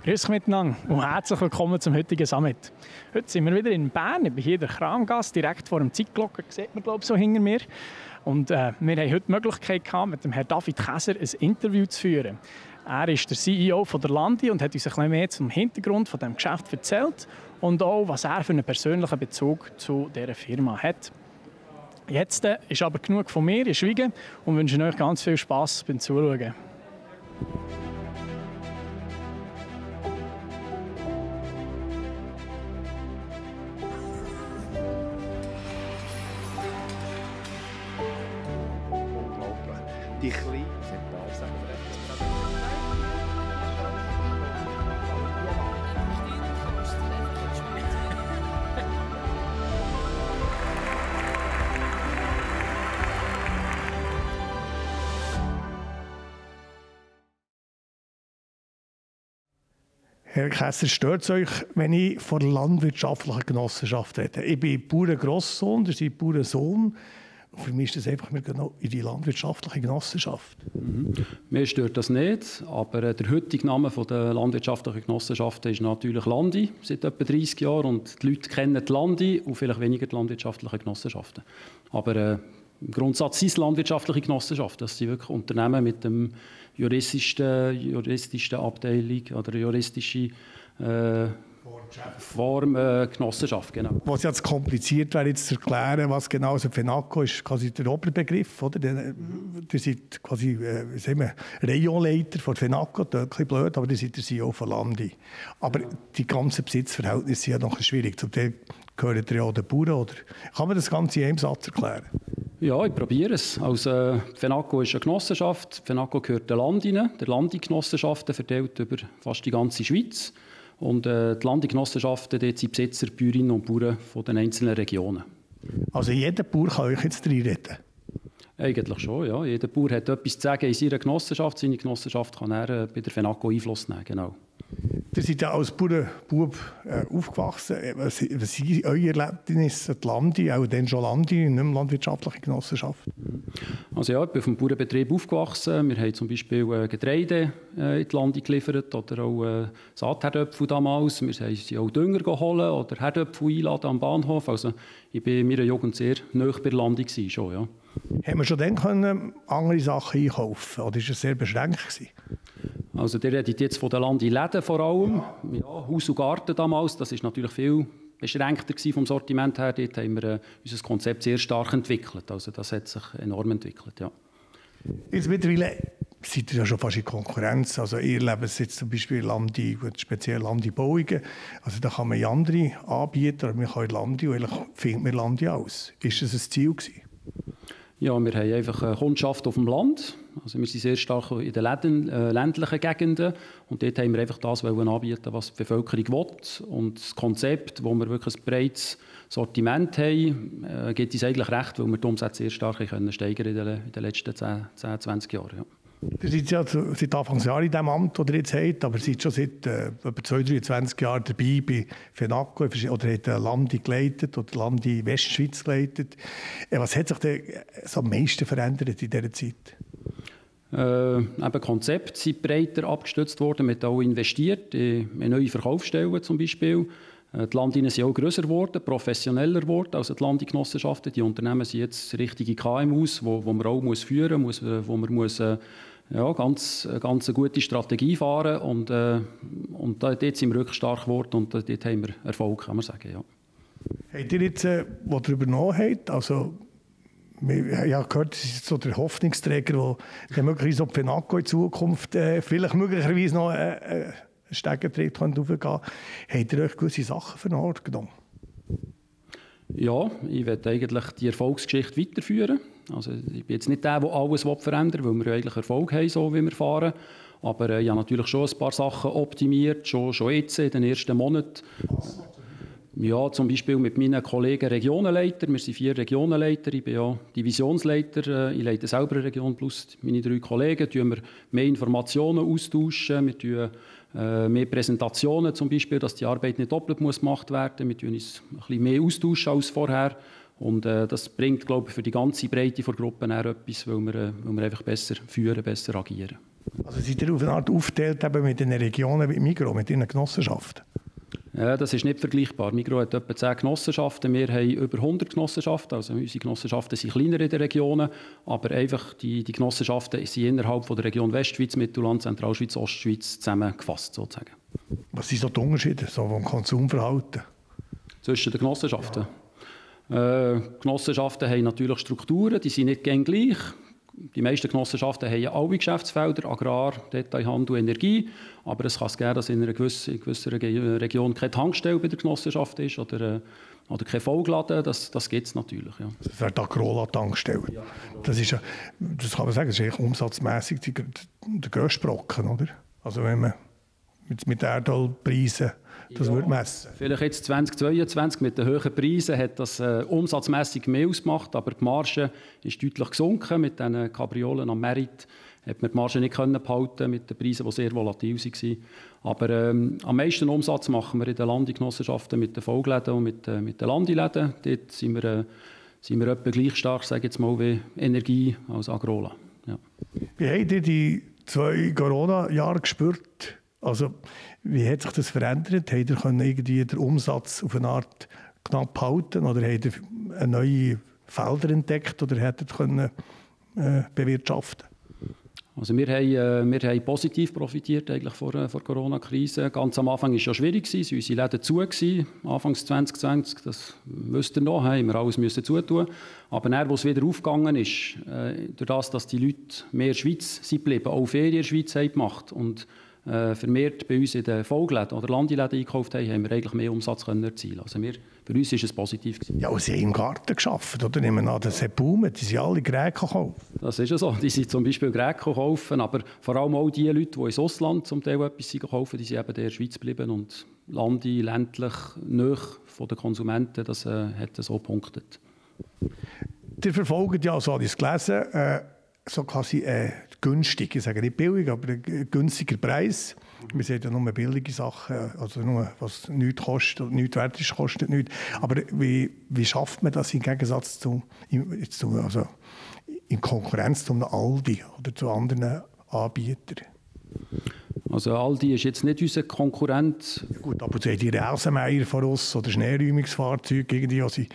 Grüß euch miteinander und herzlich willkommen zum heutigen Summit. Heute sind wir wieder in Bern. Ich bin hier in der Kramgasse, direkt vor dem Zeitglocker. Das sieht man, glaube ich, so hinter mir. Und wir haben heute die Möglichkeit gehabt, mit dem Herrn David Käser ein Interview zu führen. Er ist der CEO von der Landi und hat uns ein bisschen mehr zum Hintergrund von dem Geschäft erzählt und auch, was er für einen persönlichen Bezug zu dieser Firma hat. Jetzt ist aber genug von mir, ich schweige und wünsche euch ganz viel Spass beim Zuschauen. Die kleinen Herr Käser, stört es euch, wenn ich von der landwirtschaftlichen Genossenschaft rede? Ich bin Bauerngrosssohn, ihr seid Bauernsohn. Für mich ist das einfach, wir gehen in die landwirtschaftliche Genossenschaft. Mir stört das nicht, aber der heutige Name der landwirtschaftlichen Genossenschaft ist natürlich Landi, seit etwa 30 Jahren. Und die Leute kennen die Landi und vielleicht weniger die landwirtschaftlichen Genossenschaften. Aber im Grundsatz sind es landwirtschaftliche Genossenschaften. Das sind wirklich Unternehmen mit dem juristischen Abteilung oder juristische Form Genossenschaft, genau. Was jetzt kompliziert wäre, jetzt zu erklären, was genau also FENACO ist, quasi der Oberbegriff, oder? Ihr seid quasi, wie sagen wir, Rayonleiter von FENACO, das ist ein bisschen blöd, aber ihr seid der CEO von Landi. Aber die ganzen Besitzverhältnisse sind ja noch ein bisschen schwierig. Zum Teil gehören ihr ja auch den Bauern, oder? Kann man das Ganze in einem Satz erklären? Ja, ich probiere es. Also, FENACO ist eine Genossenschaft. FENACO gehört der Landi. Der Landi-Genossenschaften verteilt über fast die ganze Schweiz. Und die Landi-Genossenschaften, dort sind Besitzer, Bäuerinnen und Bauern von den einzelnen Regionen. Also jeder Bauer kann euch jetzt reinreden? Eigentlich schon, ja. Jeder Bauer hat etwas zu sagen in seiner Genossenschaft. Seine Genossenschaft kann er bei der FENACO Einfluss nehmen, genau. Ihr seid ja als Bauernbub aufgewachsen. Was sind eure Erlebnisse, die Landi, auch dann schon Landi, nicht mehr landwirtschaftliche Genossenschaft? Also ja, ich bin auf dem Bauernbetrieb aufgewachsen. Wir haben zum Beispiel Getreide in die Landi geliefert oder auch Saatherdöpfel damals. Wir haben sie auch Dünger geholt oder Herdöpfel einladen am Bahnhof. Also ich war in meiner Jugend sehr nahe bei der Landi schon, ja. Haben wir schon dann können andere Sachen einkaufen oder war es sehr beschränkt gewesen? Also ihr redet jetzt von den Landi-Läden vor allem. Ja, Haus und Garten damals, das war natürlich viel beschränkter vom Sortiment her. Dort haben wir unser Konzept sehr stark entwickelt. Also das hat sich enorm entwickelt, ja. Jetzt mittlerweile seid ihr ja schon fast in Konkurrenz. Also ihr lebt jetzt zum Beispiel Landi, speziell Landi-Bauungen. Also da kann man andere anbieten, oder man kann Landi, und eigentlich findet man Landi aus. Ist das ein Ziel gewesen? Ja, wir haben einfach eine Kundschaft auf dem Land. Also wir sind sehr stark in den ländlichen Gegenden. Und dort haben wir einfach das anbieten, was die Bevölkerung will. Und das Konzept, wo wir wirklich ein breites Sortiment haben, gibt uns eigentlich recht, weil wir die Umsätze sehr stark steigern in den letzten 10, 20 Jahren. Ja. Ihr seid ja seit Anfangsjahr in diesem Amt, das ihr jetzt habt, aber ihr seid schon seit über 23 Jahren dabei bei FENACO oder habt Landi geleitet oder Landi Westschweiz geleitet. Was hat sich denn so am meisten verändert in dieser Zeit? Eben Konzepte sind breiter abgestützt worden, wir haben auch investiert in neue Verkaufsstellen zum Beispiel. Die Landinen sind auch grösser geworden, professioneller geworden. Also die Landi-Genossenschaften, die Unternehmen sind jetzt richtige KMUs, wo man auch führen muss, wo man ganz eine gute Strategie fahren und dort sind wir wirklich stark geworden und dort haben wir Erfolg, kann man sagen. Ja. Habt ihr jetzt, was ihr übernommen habt, also ich habe gehört, das ist so der Hoffnungsträger, der möglicherweise auf FENACO in Zukunft vielleicht möglicherweise noch einen Stegentritt hochgehen kann. Habt ihr euch gewisse Sachen für den Ort genommen? Ja, ich werde eigentlich die Erfolgsgeschichte weiterführen. Also ich bin jetzt nicht der alles verändern will, weil wir eigentlich Erfolg haben, so wie wir fahren. Aber ich habe natürlich schon ein paar Sachen optimiert, schon jetzt in den ersten Monaten. Ja, zum Beispiel mit meinen Kollegen Regionenleiter. Wir sind 4 Regionenleiter. Ich bin ja Divisionsleiter. Ich leite selber eine Region plus meine 3 Kollegen. Wir mehr Informationen austauschen. Wir tun mehr Präsentationen zum Beispiel, dass die Arbeit nicht doppelt gemacht werden muss. Wir tun uns ein bisschen mehr austauschen als vorher. Und das bringt, glaube ich, für die ganze Breite der Gruppe etwas, weil wir einfach besser führen, besser agieren. Also seid ihr auf eine Art aufgeteilt eben mit den Regionen wie Migros, mit ihren Genossenschaften? Ja, das ist nicht vergleichbar. Migros hat etwa 10 Genossenschaften, wir haben über 100 Genossenschaften, also unsere Genossenschaften sind kleiner in den Regionen, aber einfach die Genossenschaften sind innerhalb von der Region Westschweiz, Mittelland, Zentralschweiz, Ostschweiz zusammengefasst sozusagen. Was sind so die Unterschiede so vom Konsumverhalten? Zwischen den Genossenschaften? Genossenschaften haben natürlich Strukturen, die sind nicht gleich. Die meisten Genossenschaften haben alle Geschäftsfelder, Agrar, Detailhandel, Energie. Aber es kann geben, dass in einer gewissen Region keine Tankstelle bei der Genossenschaft ist oder kein Volkladen. Das gibt es natürlich. Ja. Das wäre die Agrola-Tankstelle. Ja. Das kann man sagen, das ist eigentlich umsatzmässig der grösste Brocken, oder? Also wenn man mit Erdölpreisen das würde messen. Vielleicht jetzt 2022 mit den hohen Preisen hat das umsatzmässig mehr ausgemacht, aber die Marge ist deutlich gesunken. Mit diesen Kabriolen am Merit hat man die Marge nicht behalten mit den Preisen, die sehr volatil waren. Aber am meisten Umsatz machen wir in den Landegenossenschaften mit den Volkläden und mit den Landeläden. Dort sind wir etwa gleich stark, sage ich jetzt mal, wie Energie als Agrola. Ja. Wie habt ihr die 2 Corona-Jahre gespürt? Also, wie hat sich das verändert? Habt ihr irgendwie den Umsatz auf eine Art knapp halten oder habt ihr neue Felder entdeckt oder hättet können bewirtschaften? Also wir haben positiv profitiert eigentlich vor der Corona-Krise. Ganz am Anfang war es ja schwierig, waren unsere Läden zu, Anfangs 2020, das wisst ihr noch, haben wir alles müssen zutun. Aber dann, als es wieder aufgegangen ist, durch das, dass die Leute mehr in der Schweiz sind geblieben, auch Ferien in der Schweiz haben gemacht und vermehrt bei uns in den Volkläden oder Landeläden eingekauft haben, haben wir eigentlich mehr Umsatz erzielen. Also für uns war es positiv. Ja, und sie haben im Garten gearbeitet, oder? Nehmen an, das hat boomen, die sind alle Geräte kaufen. Das ist ja so. Die sind zum Beispiel Geräte kaufen, aber vor allem auch die Leute, die ins Ausland zum Teil etwas kaufen, die sind eben in der Schweiz geblieben und ländlich, nahe von den Konsumenten, das hat so gepunktet. Die verfolgen ja, so habe ich es gelesen, so quasi günstig, ich sage nicht billig, aber ein günstiger Preis. Wir sehen ja nur billige Sachen, also nur was nichts kostet, nichts wert ist, kostet nichts. Aber wie schafft man das im Gegensatz also in Konkurrenz zu einem Aldi oder zu anderen Anbietern? Also Aldi ist jetzt nicht unser Konkurrent. Ja gut, aber die Rasenmäher von uns oder Schneeräumungsfahrzeuge, die sie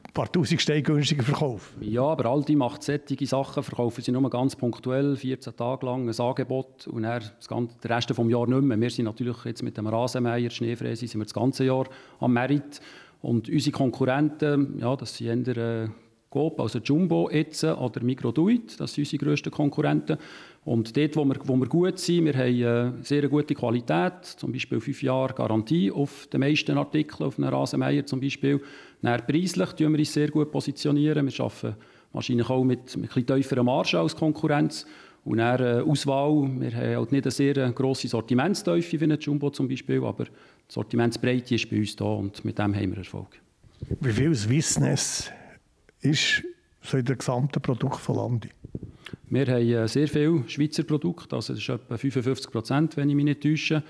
ein paar Tausend Steine günstiger verkaufen. Ja, aber Aldi macht solche Sachen, verkaufen sie nur ganz punktuell, 14 Tage lang ein Angebot und dann den Rest des Jahres nicht mehr. Wir sind natürlich jetzt mit dem Rasenmäher, Schneefräse, sind wir das ganze Jahr am Merit. Und unsere Konkurrenten, ja, das sind eher Coop, also Jumbo jetzt oder Migros Duit, das sind unsere grössten Konkurrenten. Und dort, wo wir gut sind, wir haben sehr gute Qualität, zum Beispiel 5 Jahre Garantie auf den meisten Artikeln, auf einem Rasenmäher zum Beispiel. Dann preislich tun wir uns sehr gut positionieren. Wir arbeiten wahrscheinlich auch mit ein bisschen tieferen Margen als Konkurrenz. Und dann Auswahl, wir haben halt nicht eine sehr grosse Sortimentstiefe wie ein Jumbo zum Beispiel, aber die Sortimentsbreite ist bei uns da und mit dem haben wir Erfolg. Wie viel Swissness ist so in der gesamten Produkt von Landi? Wir haben sehr viele Schweizer Produkte, also das ist etwa 55%, wenn ich mich nicht täusche,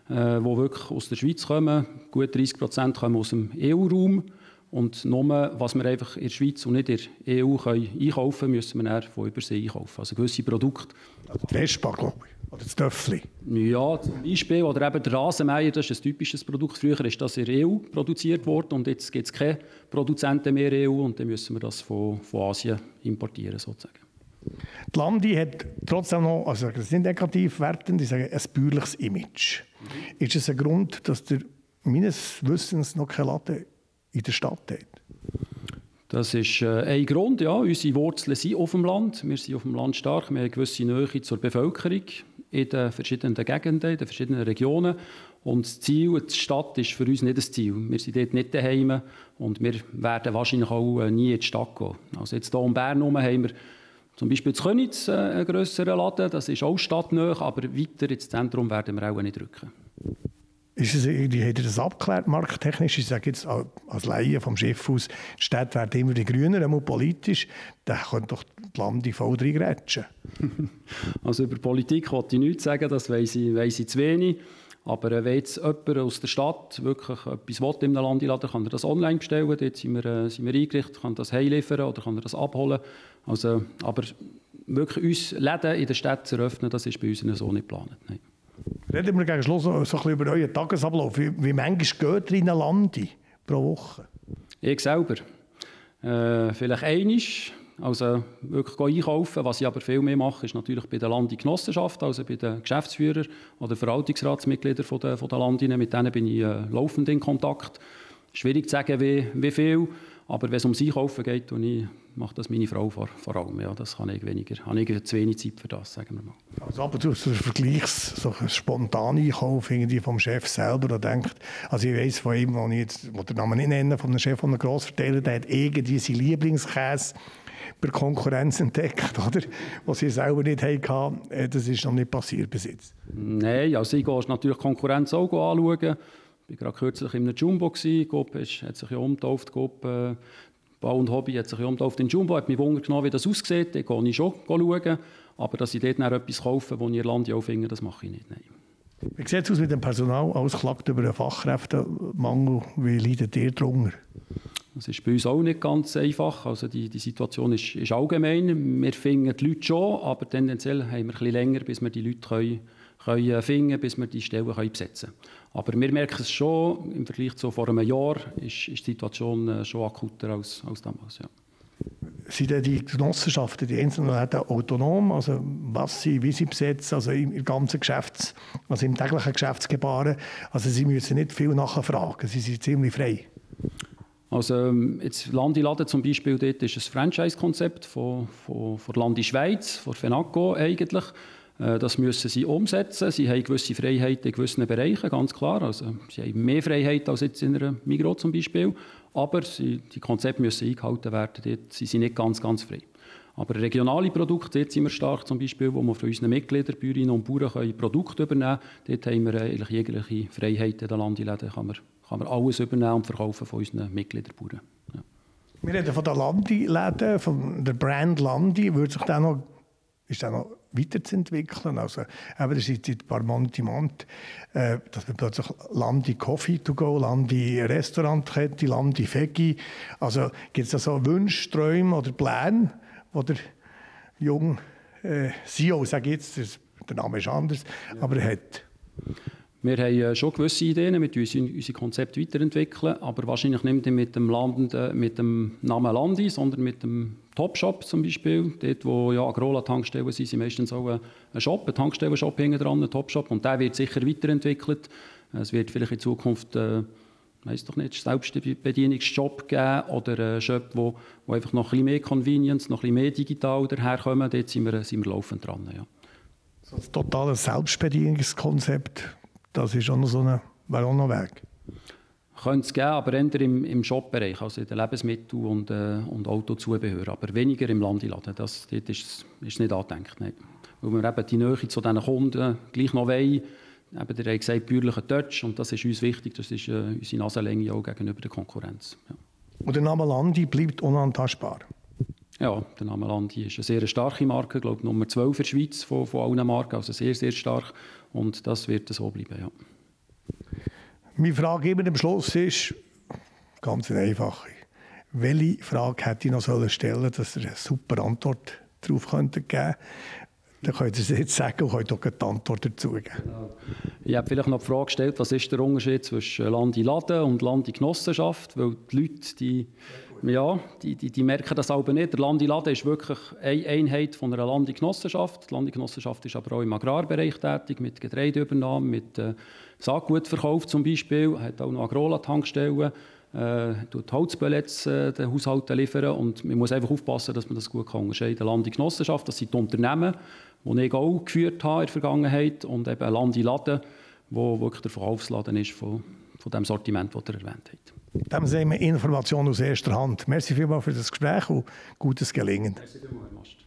die wirklich aus der Schweiz kommen. Gut 30% kommen aus dem EU-Raum. Und nur, was wir einfach in der Schweiz und nicht in der EU einkaufen können, müssen wir dann von Übersee einkaufen. Also gewisse Produkte. Also die Vespa, glaube ich. Oder das Töffli. Ja, zum Beispiel. Oder eben der Rasenmäher, das ist ein typisches Produkt. Früher ist das in der EU produziert worden und jetzt gibt es keine Produzenten mehr in der EU und dann müssen wir das von Asien importieren, sozusagen. Die Landi hat trotzdem noch, also das ist nicht negativ wertend, ich sage, ein bäuerliches Image. Ist es ein Grund, dass der meines Wissens noch keine Laden in der Stadt hat? Das ist ein Grund, ja. Unsere Wurzeln sind auf dem Land. Wir sind auf dem Land stark. Wir haben eine gewisse Nähe zur Bevölkerung in den verschiedenen Gegenden, in den verschiedenen Regionen. Und das Ziel, die Stadt, ist für uns nicht das Ziel. Wir sind dort nicht daheim und wir werden wahrscheinlich auch nie in die Stadt gehen. Also jetzt hier in Bern haben wir zum Beispiel in Königs einen grösseren Laden. Das ist auch stadtnah, aber weiter ins Zentrum werden wir auch nicht rücken. Ist es irgendwie, hat er das abgeklärt, markttechnisch? Ich sage jetzt als Laie vom Schiff aus, die Städte werden immer grüner, immer politisch. Da können doch die Lande voll reingrätschen. Also über Politik wollte ich nichts sagen, das weiss ich zu wenig. Aber wenn jetzt jemand aus der Stadt wirklich etwas will in einem Landeladen, kann er das online bestellen. Dort sind wir eingerichtet, kann das heimliefern oder kann er das abholen. Also, aber wirklich uns Läden in der Stadt zu eröffnen, das ist bei uns so nicht geplant. Nein. Reden wir gegen Schluss so ein bisschen über euren Tagesablauf. Wie manchmal geht ihr in ein Land pro Woche? Ich selber. Vielleicht einmal. Also wirklich einkaufen. Was ich aber viel mehr mache, ist natürlich bei der Landesgenossenschaft, also bei den Geschäftsführern oder Verwaltungsratsmitgliedern der Landinnen. Mit denen bin ich laufend in Kontakt. Schwierig zu sagen, wie viel, aber wenn es ums Einkaufen geht, macht das meine Frau vor allem. Ja, das kann ich weniger. Habe ich zu wenig Zeit für das, sagen wir mal. Also ab und zu so ein Vergleichs, so ein spontaner Einkauf irgendwie vom Chef selber, der denkt, also ich weiss von ihm, wo ich jetzt, den Namen nicht nennen, von einem Chef von einem Grossverteiler, der hat irgendwie seinen Lieblingskäse bei Konkurrenz entdeckt, oder? Was sie selber nicht hatten. Das ist noch nicht passiert bis jetzt. Nein, also ich gehe natürlich die Konkurrenz auch anschauen. Ich war gerade kürzlich in einem Jumbo. Coop hat sich ja umgetauft. Coop Bau und Hobby hat sich ja umgetauft in Jumbo. Hat mich Wunder genommen, wie das aussieht. Da gehe ich schon schauen. Aber dass ich dort etwas kaufe, das ich in Irland auch finde, das mache ich nicht. Nein. Wie sieht es aus mit dem Personal? Alles klagt über den Fachkräftemangel. Wie leidet ihr darunter? Das ist bei uns auch nicht ganz einfach. Also die Situation ist allgemein. Wir finden die Leute schon, aber tendenziell haben wir ein bisschen länger, bis wir die Leute können finden, bis wir die Stellen besetzen können. Aber wir merken es schon, im Vergleich zu vor einem Jahr ist die Situation schon akuter als damals. Ja. Sind denn die Genossenschaften, die einzelnen Läden autonom, also wie sie besetzen, also im ganzen also im täglichen Geschäftsgebaren, also sie müssen nicht viel nachfragen, sie sind ziemlich frei? Also jetzt Landi-Laden zum Beispiel, dort ist ein Franchise-Konzept von Landi Schweiz, von Fenaco eigentlich. Das müssen sie umsetzen. Sie haben gewisse Freiheiten in gewissen Bereichen, ganz klar. Also, sie haben mehr Freiheit als jetzt in einer Migros zum Beispiel. Aber die Konzepte müssen eingehalten werden. Dort, sie sind nicht ganz frei. Aber regionale Produkte, dort sind wir stark zum Beispiel, wo wir von unseren Mitgliedern, Bäuerinnen und Bauern Produkte übernehmen können. Dort haben wir eigentlich jegliche Freiheiten in den Landi-Läden. Kann man alles übernehmen und verkaufen von unseren Mitgliedern, Bauern. Ja. Wir reden von den Landi-Läden, von der Brand Landi. Ist das noch weiterzuentwickeln? Also, eben, das ist ein paar Monate im Monat, dass man plötzlich Landi Coffee to go, Landi Restaurantkette, Landi Veggie. Also gibt es da so Wünsche, Träume oder Pläne, wo der junge CEO, sage ich jetzt, der Name ist anders, aber er hat? Wir haben schon gewisse Ideen, mit unserem Konzept weiterentwickeln, aber wahrscheinlich nicht mit dem Namen Landi, sondern mit dem Topshop zum Beispiel. Dort, wo ja Agrola-Tankstellen sind meistens auch ein Tankstellenshop hinten dran, ein Topshop. Und der wird sicher weiterentwickelt. Es wird vielleicht in Zukunft, weiss doch nicht, Selbstbedienungsshop geben oder einen Shop, wo einfach noch ein bisschen mehr Convenience, noch ein bisschen mehr digital daherkommen. Dort sind wir laufend dran. Ja. So ein totales Selbstbedienungskonzept. Das ist auch noch wäre auch noch Weg. Könnte es geben, aber eher im Shop-Bereich, also in den Lebensmittel- und Autozubehör. Aber weniger im Landi-Laden. Dort ist nicht angedenkt. Nein. Weil wir eben die Nähe zu diesen Kunden gleich noch wollen. Ihr habt gesagt, bäuerlicher Touch. Und das ist uns wichtig. Das ist unsere Nasenlänge auch gegenüber der Konkurrenz. Ja. Und der Name Landi bleibt unantastbar? Ja, der Name Landi ist eine sehr starke Marke. Ich glaube, Nummer 12 in der Schweiz von allen Marken. Also sehr, sehr stark. Und das wird so bleiben, ja. Meine Frage immer am Schluss ist ganz einfache. Welche Frage hätte ich noch stellen sollen, dass ihr eine super Antwort darauf geben könntet? Dann könnt ihr es jetzt sagen und könnt auch die Antwort dazu geben. Ich habe vielleicht noch die Frage gestellt, was ist der Unterschied zwischen Landi-Laden und Landi-Genossenschaft? Weil die Leute, die merken das aber nicht. Der Landi-Laden ist wirklich eine Einheit von einer Landi-Genossenschaft. Die Landi-Genossenschaft ist aber auch im Agrarbereich tätig, mit Getreideübernahme, mit Saatgutverkauf zum Beispiel, hat auch noch Agrola-Tankstellen, tut Holzpellets den Haushalten liefern. Und man muss einfach aufpassen, dass man das gut unterscheiden kann. Landi-Genossenschaft, das sind die Unternehmen, die ich auch geführt habe in der Vergangenheit, und eben Landi-Laden, wo wirklich der Verkaufsladen ist von dem Sortiment, das ihr erwähnt habt. Dann sehen wir Informationen aus erster Hand. Merci vielmals für das Gespräch und gutes Gelingen. Merci vielmals, Herr Mast.